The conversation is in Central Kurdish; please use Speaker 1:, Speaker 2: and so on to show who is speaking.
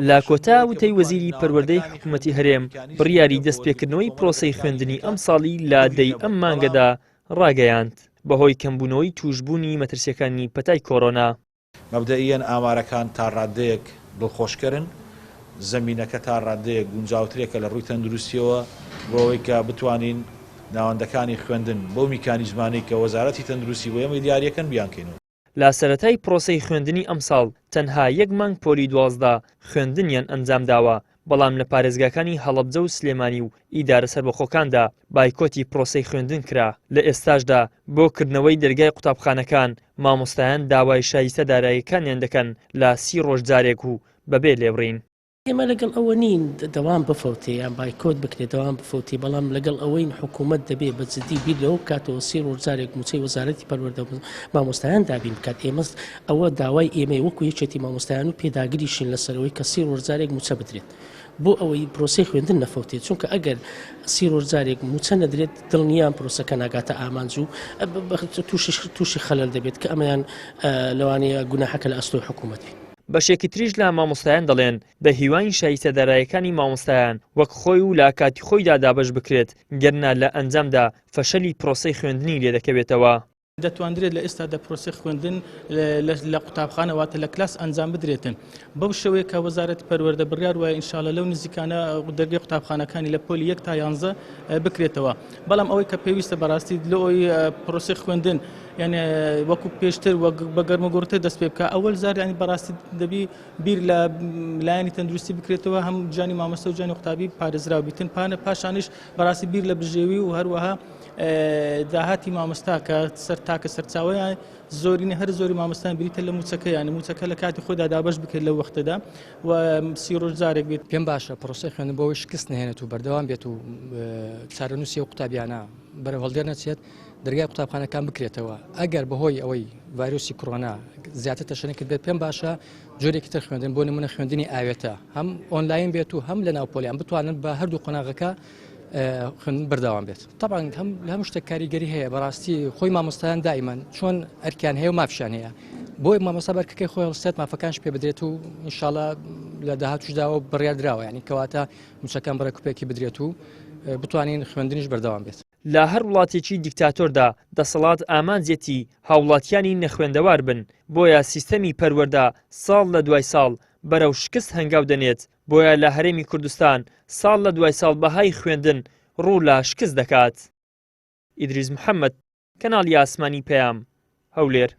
Speaker 1: لە کۆتا وتەی وەزیری پەروەردەی حکومەتی هەرێم بڕیاری دەستپێکردنەوەی پرۆسەی خوێندنی ئەمساڵی لە دەی ئەم مانگەدا ڕاگەیاند بەهۆی کەمبوونەوەی تووشبوونی مەترسیەکانی پەتای کۆرۆنا.
Speaker 2: مەبدەئیەن ئامارەکان تا ڕاددەیەک دڵخۆشکەرن، زەمینەکە تا ڕاددەیەک گونجاوترێکە لە ڕووی تەندروستییەوە بۆ ئەوەی کە بتوانین ناوەندەکانی خوێندن بەو میکانیزمانەی کە وەزارەتی تەندروستی بۆ ئێمەی دیاریەکەن بیانکەینەوە.
Speaker 1: لە سەرەتای پرۆسەی خوێندنی ئەمساڵ تەنها یەک مانگ پۆلی 12 خوێندنیان ئەنجامداوە، بەڵام لە پارێزگاکانی هەڵەبجە و سلێمانی و ئیدارە سەربەخۆکاندا بایکۆتی پرۆسەی خوێندن کرا، لە ئێستاشدا بۆ کردنەوەی دەرگای قوتابخانەکان مامۆستایان داوای شایستە داراییەکانیان دەکەن لە سی ڕۆژ جارێک و بەبێ لێبڕین.
Speaker 3: ئێمە لەگەڵ ئەوە نین دەوام بفەوتێ یان بایکۆت بکرێت دەوام بفەوتێ، بەڵام لەگەڵ ئەوەین حکوومەت دەبێ بە جدی بیر لەوە بکاتەوە سی ڕۆژ جارێک مووچەی وەزارەتی پەروەردە و مامۆستایان دابین بکات. ئێمە ئەوە داوای ئێمەیە وەکو یەکێتی مامۆستایان و پێداگریشین لەسەر ئەوەی کە سی ڕۆژ جارێک مووچە بدرێت بۆ ئەوەی پرۆسەی خوێندن نەفەوتێت، چونکە ئەگەر سی ڕۆژ جارێک مووچە نەدرێت دڵنیام پرۆسەکە ناگاتە ئامانج و تووشی خەلەل دەبێت کە ئەمەیان لەوانەیە گوناحەکە لە ئەستۆی حکوومەت بێت.
Speaker 1: بەشێکی تریش لە مامۆستایان دەڵێن، بە هیواین شایستە دارایەکانی مامۆستایان وەک خۆی و لە کاتی خۆیدا دابەش بکرێت، گەرنا لە ئەنجامدا فەشەلی پرۆسەی خوێندنی لێدەکەوێتەوە.
Speaker 4: دەتواندرێت لە ئێستادا پرۆسەی خوێندن لە قوتابخانە واتە لە کلاس ئەنجام بدرێتن بەو شێوەیە کە وەزارەتی پەروەردە بڕیار وایە ئینشاءاللە لەو نزیکانە دەرگەی قوتابخانەکانی لە پۆلی یەک تا یانزە بکرێتەوە بەڵام ئەوەی کە پێویستە بەڕاستی لە ئەوی پرۆسەی خوێندن یعنی وەکو پێشتر وەک بە گەرموگوڕتر دەست پێ بکە ئەوەل زار ینی بەڕاستی دەبی بیر لە لایەنی تەندروستی بکرێتەوە هەم جانی مامۆستا و جانی قوتابی پارێزراو بیتن پانە پاشانیش بەڕاستی بیر لە بژێوی و هەروەها داهاتی مامۆستا کە سەر تاکە سەرچاوەیان زۆرینە هەر زۆری مامۆستان بریتە لە موچەکەیان موچەکە لە کاتی خۆدا دابەش بکرێت لەو وەختەدا و سی ڕۆژ جارێک بێت.
Speaker 5: پێم باشە پرۆسەی خوێندن بۆ ئەوەی شکست نەهێنێت و بەردەوام بێت و چارەنووسی ئەو قوتابیانە بەرەو هەڵدێر نەچێت، دەرگای قوتابخانەکان بکرێتەوە، ئەگەر بەهۆی ئەوەی ڤایرۆسی کۆرۆنا زیاتر تەشەنە کردبێت پێم باشە جۆرێکی تر خوێندن بۆ نمونە خوێندنی ئاوێتە هەم ئۆنلاین بێت و هەم لە ناو پۆلیان بتوانن بە هەردوو قۆناغەکە خوێندن بەردەوام بێت. تەبعەن هەم لە هەموو شتێک کاریگەری هەیە بەڕاستی خۆی مامۆستایان دائیمەن چۆن ئەرکیان هەیە و مافیان هەیە بۆی مامۆستا بەرکەکەی خۆی هەڵسێت مافەکانش پێ بدرێت و ئینشاڵا لە داهاتوشداوە بڕیار دراوە ینی کەواتە موچەکان بەڕێکوپێکی بدرێت و بتوانین خوێندنیش بەردەوام بێت.
Speaker 1: لە هەر وڵاتێکی دیکتاتۆردا دەسەڵات ئامانجیەتی هاوڵاتیانی نەخوێندەوار بن، بۆیە سیستەمی پەروەردە ساڵ لە دوای ساڵ بەرەو شکست هەنگاو دەنێت، بۆیە لە هەرێمی کوردستان ساڵ لە دوای ساڵ بەهای خوێندن ڕوو لە شکست دەکات. ئیدریس محەمەد، کەناڵی ئاسمانی پەیام، هەولێر.